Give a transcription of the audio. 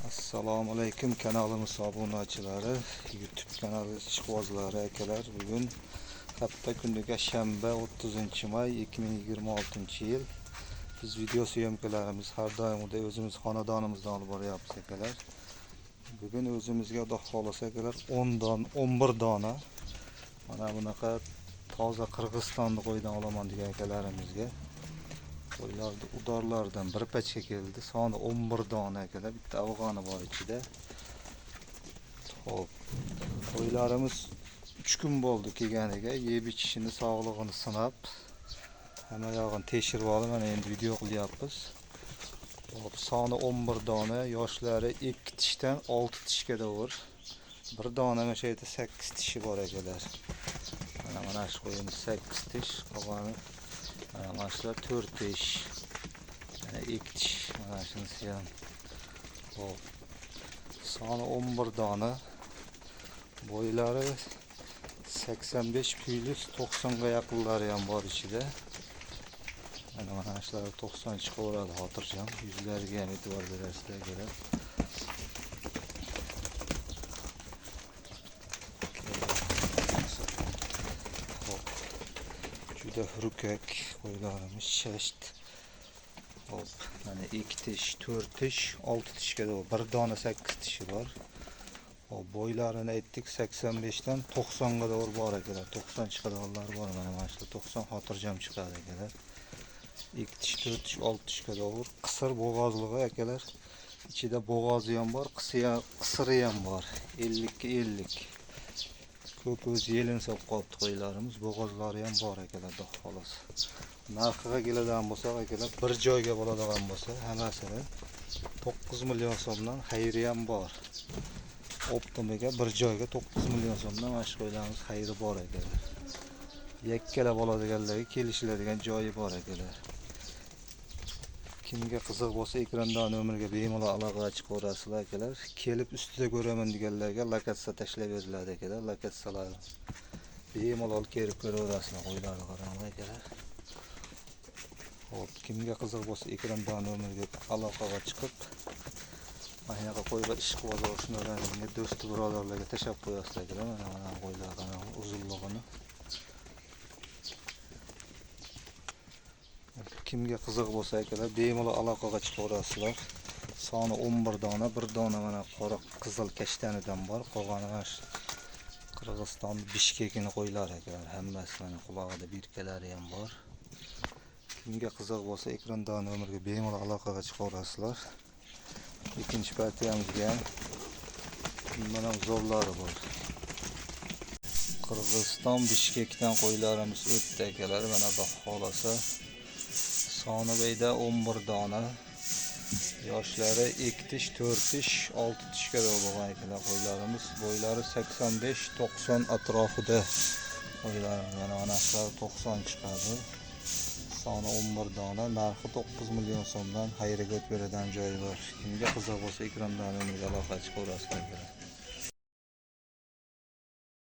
Assalomu alaykum kanalimiz obunachilari, YouTube kanali ishqibozlari akalar. Bugun hafta kuniga shanba 30 may 2026-yil. Biz video syomkalarimiz har doimgidek o'zimiz xonadonimizdan olib boryapmiz akalar. Bugun o'zimizga Xudo xohlasa akalar 10 don 11 dona mana bunaqa toza Qirg'izistonni qo'ydan olaman degan akalarimizga qo'ylarni udorlardan bir pachka keldi. Soni 11 dona akalar, bitta afg'oni bor ichida. Xo'p, qo'ylarimiz 3 kun bo'ldi kelganiga, yeb ichishini, sog'lig'ini sinab, hamma yog'ini tekshirib olib, mana endi video qilyapmiz. Xo'p, soni 11 dona, yoshlari 2 tishdan 6 tishga to'g'ri. Bir dona mana shu yerda 8 tishi bor akalar. Mana shu qo'yimiz 8 tish, qolgani mana shular 4 tish. Mana 2 tish, mana shunisi ham. Xo'p. Soni 11 dona. Bo'ylari 85 plyus 90 ga yaqinlari ham bor ichida. Mana shular 90 chiqaveradi xotirjam. Yuzlariga ham e'tibor berasizlar akalar. Xo'p. Juda hurkak qo'ylarimiz shasht. Xo'p, mana 2 tish, 4 tish, 6 tishga to'g'ri. Bir dona 8 tishi bor. Xo'p, bo'ylarini aytdik 85 dan 90 ga to'g'ri bor akalar. 90 chiqadiganlar bor. Mana shu 90 xotirjam chiqadi akalar. 2 tish, 4 tish, 6 tishga to'g'ri. Qisir bo'g'ozlig'i akalar. Ichida bo'g'ozi ham bor, qisiri ham bor. 50 ga 50. Ko'p o'zi yelin solib qolibdi qo'ylarimiz, bo'g'ozlari ham bor akalar, xudo xohlasa. Narxiga keladigan bo'lsak akalar, bir joyga bo'ladigan bo'lsa, hammasini 9 million so'mdan xayri ham bor. Optimiga bir joyga 9 million so'mdan mana shu qo'ylarimiz xayri bor akalar. Yakkalab oladiganlarga kelishiladigan joyi bor akalar. Kimga qiziq bo'lsa ekranda nomerga bemalol aloqaga chiqaverasizlar akalar. Kelib ustida ko'raman deganlarga lokatsiya tashlab beriladi akalar. Lokatsiyalar bemalol kelib ko'raverasizlar qo'ylarni qaranglar akalar. Xo'p, kimga qiziq bo'lsa ekranda nomerga aloqaga chiqib mana shunaqa qo'ylar ishqiboz oshnalarga, do'st birodarlarga tashlab qo'yasizlar akalar. Mana qo'ylar qaranglar uzunlig'ini. Kimga qiziq bo'lsa akalar bemalol aloqaga chiqaverasizlar. Soni 11 dona, bir dona mana qora qizil kashtanidan bor, qolgani mana shu Qirg'iziston Bishkekini qo'ylar akalar. Hammasi mana qulog'ida birkalari ham bor. Kimga qiziq bo'lsa ekranda nomerga bemalol aloqaga chiqaverasizlar. Ikkinchi partiyamizga ham bundan ham zo'rlari bor. Qirg'iziston Bishkekdan qo'ylarimiz o'tdi akalar. Mana xudo xohlasa soni beyda 11 dona. Yoshlari 2 tish, 4 tish, 6 tishga bo'lgan akalar qo'ylarimiz. Bo'ylari 85-90 atrofida qo'ylarimiz. Mana shular 90 chiqadi. Soni 11 dona, narxi 9 million so'mdan xayriga o'tib beradigan joyi bor. Kimga qiziq bo'lsa ekranda nomerga aloqa chiqaverasizlar akalar.